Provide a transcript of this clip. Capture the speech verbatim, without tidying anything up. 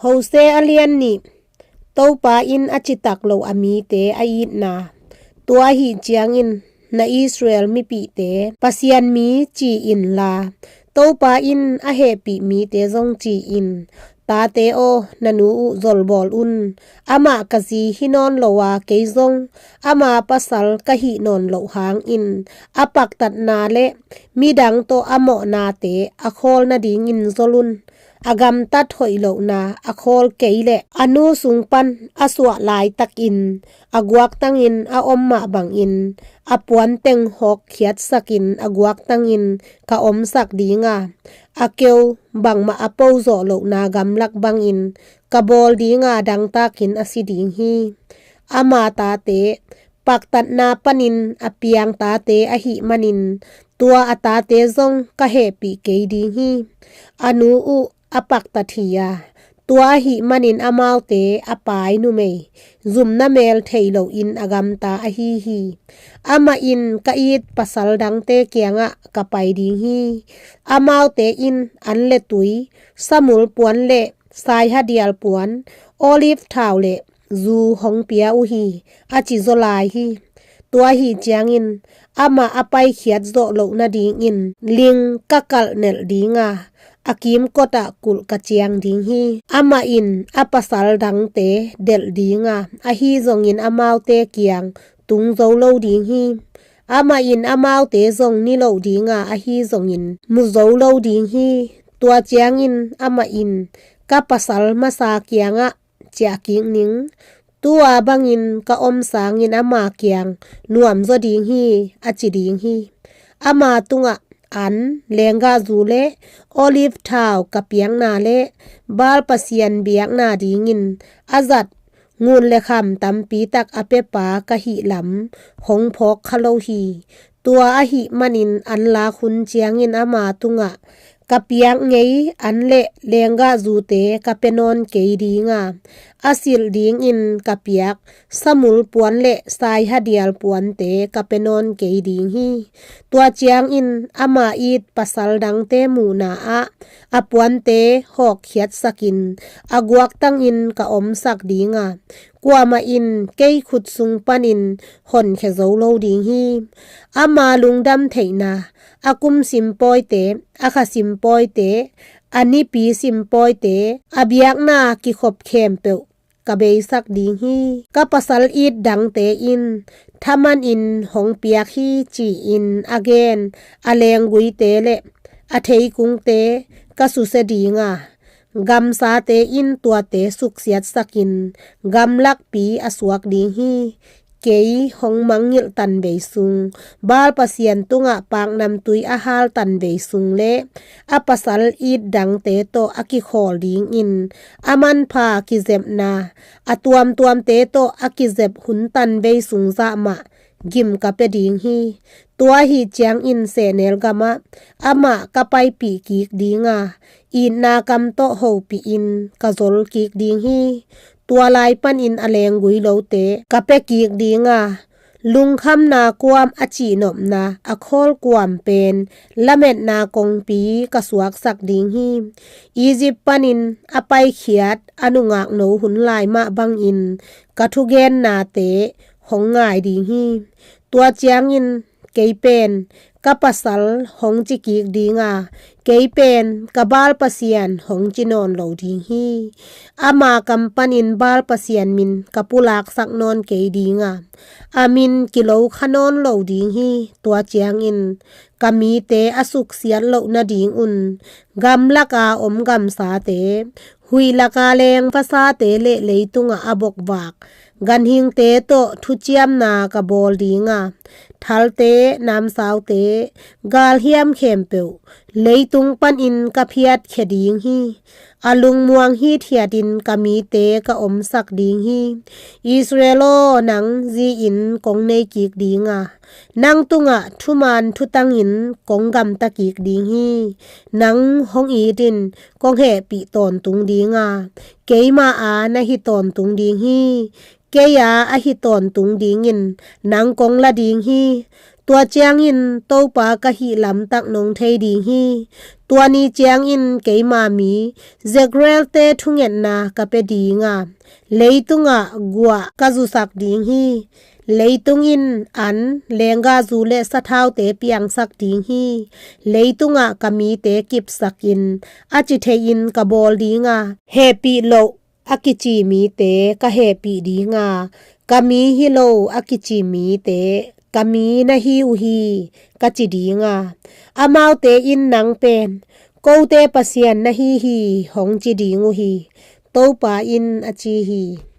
Hosea a lian nih. Topa in a citak lo a mite a itna. Tua ahih ciangin na Israel mipihte Pasian mi ci inla, Topa in a hehpih mite zong ci in. Tate aw, na nu uh zolbawl un. Amah ka zi hi nawn lo a, kei zong ama pasal ka hih nawn loh hangin a paktatna le midang tawh a mawhnate a khawl nadingin zol un. A gamtat hoih lohna a khawl kei leh a nu sung pan a suah laitakin a guaktangin a om mah bangin a puanteng hawkkhiatsakin a guaktangin ka omsak ding a, a keu bangmah a po zawh lohna gamlak bangin ka bawl ding a, dangtakin a si ding hi. Ama tate paktatna panin a piang tate ahih manin tua a tate zong ka hehpih kei ding hi. A nu uh a paktat hi a, tua ahih manin amaute a pai numei zumna mel thei loin a gamta ahi hi. Amah in ka it pasal dangte kiangah ka pai ding hi. Amaute in an le tui, samul puan le saihadial puan, olive thau le zu hong pia uh hi, a ci zaw lai hi. Tua ahih ciangin amah a paikhiat zawh loh nadingin ling ka kalh nelh ding a, a kimkotah kulh ka ciang ding hi. Amah in a pasal dangte delh ding a, ahi zongin amaute kiang tung zo lo ding hi. Amah in amaute zong ni lo ding a, ahi zongin mu zo lo ding hi. Tua ciangin amah in ka pasal masa kiangah ciah kik ning. Tu-a bangin ka om sangin ama kiang nuam zaw ding hi, a ci ding hi. Ama tungah an, lenggahzu le olive thau ka piakna le Baal pasian biakna dingin a zat ngun le kham tampi tak a pepa ka hih lam hong phawk kha lo hi. Tua ahih manin an lak hun ciangin ama tungah ka piak ngei an le lenggahzute ka pia nawn kei ding a, a silh dingin ka piak samul puan le saihadial puante ka pia nawn kei ding hi. Tua ciangin ama it pasal dangte muhna ah a puante hawkkhiatsakin a guaktangin ka omsak ding a, kuamah in kei khut sung panin honkhia zo lo ding hi. Ama lungdam theihna, a kum sim pawite, a kha sim pawite, a nipi sim pawite, a biakna kikhop khempeuh ka beisak ding hi. Ka pasal it dangte in thaman in hong piak hi ci-in a gen a lengguite le a theikungte ka susia ding a, gamsate in tuate suksiatsakin gamlakpi a suak ding hi. Kei hong mangngilh tanvei sung, Baal pasian tungah paknamtui a hal tanvei sung le a pasal it dangte tawh a kikhawl dingin a manpha kizepna a tuamtuamte tawh a kizep hun tanvei sung zah mah gim ka pia ding hi. Tua ahih ciangin sehnel gamah amah ka paipih kik ding a, itna kam tawh hopihin ka zol kik ding hi. Tua lai panin a lenggui lote ka pia kik ding a, lungkhamna kuam a cihnopna a khawl kuam pen lametna kongpi ka suaksak ding hi. Egypt panin a paikhiat a nungakno hun lai mah bangin ka thugennate hong ngai ding hi. Tua ciangin kei pen ka pasal hong ci kik ding a, kei pen ka Baal pasian hong ci nawn lo ding hi. Ama kam panin Baal pasian min ka pulaksak nawn kei ding a, a min kilo kha nawn lo ding hi. Tua ciangin ka mite a suksiat loh nadingun gamlaka om gamsate, huih laka leng vasate le leitungah a bokvak ganhingte tawh thuciamna ka bawl ding a, thalte, namsaute, galhiam khempeuh leitung panin ka phiatkhia ding hi. A lungmuang hithiatin ka mite ka omsak ding hi. Israel aw, nang zi-in kong nei kik ding a, nang tungah thuman thutangin kong gamta kik ding hi. Nang hong itin kong hehpih tawntung ding a, keima a na hi tawntung ding hi. Kei a a hi tawntung dingin nang kong la ding hi. Tua ciangin Topa ka hih lamtak nong thei ding hi. Tua ni ciangin keima mi Jezreel-te thungetna ka pia ding a, leitungah guah ka zusak ding hi. Leitung in an, leenggahzu le sathaute piangsak ding hi. Leitungah ka mite kipsakin a ci thei-in ka bawl ding a, hehpih loh a kici mite ka hehpih ding a, ka mi hi lo a kici mite ka mi na hi uh hi, ka ci ding a, amaute in nang pen kote' Pasian na hi hi, hong ci ding uh hi, Topa in a ci hi.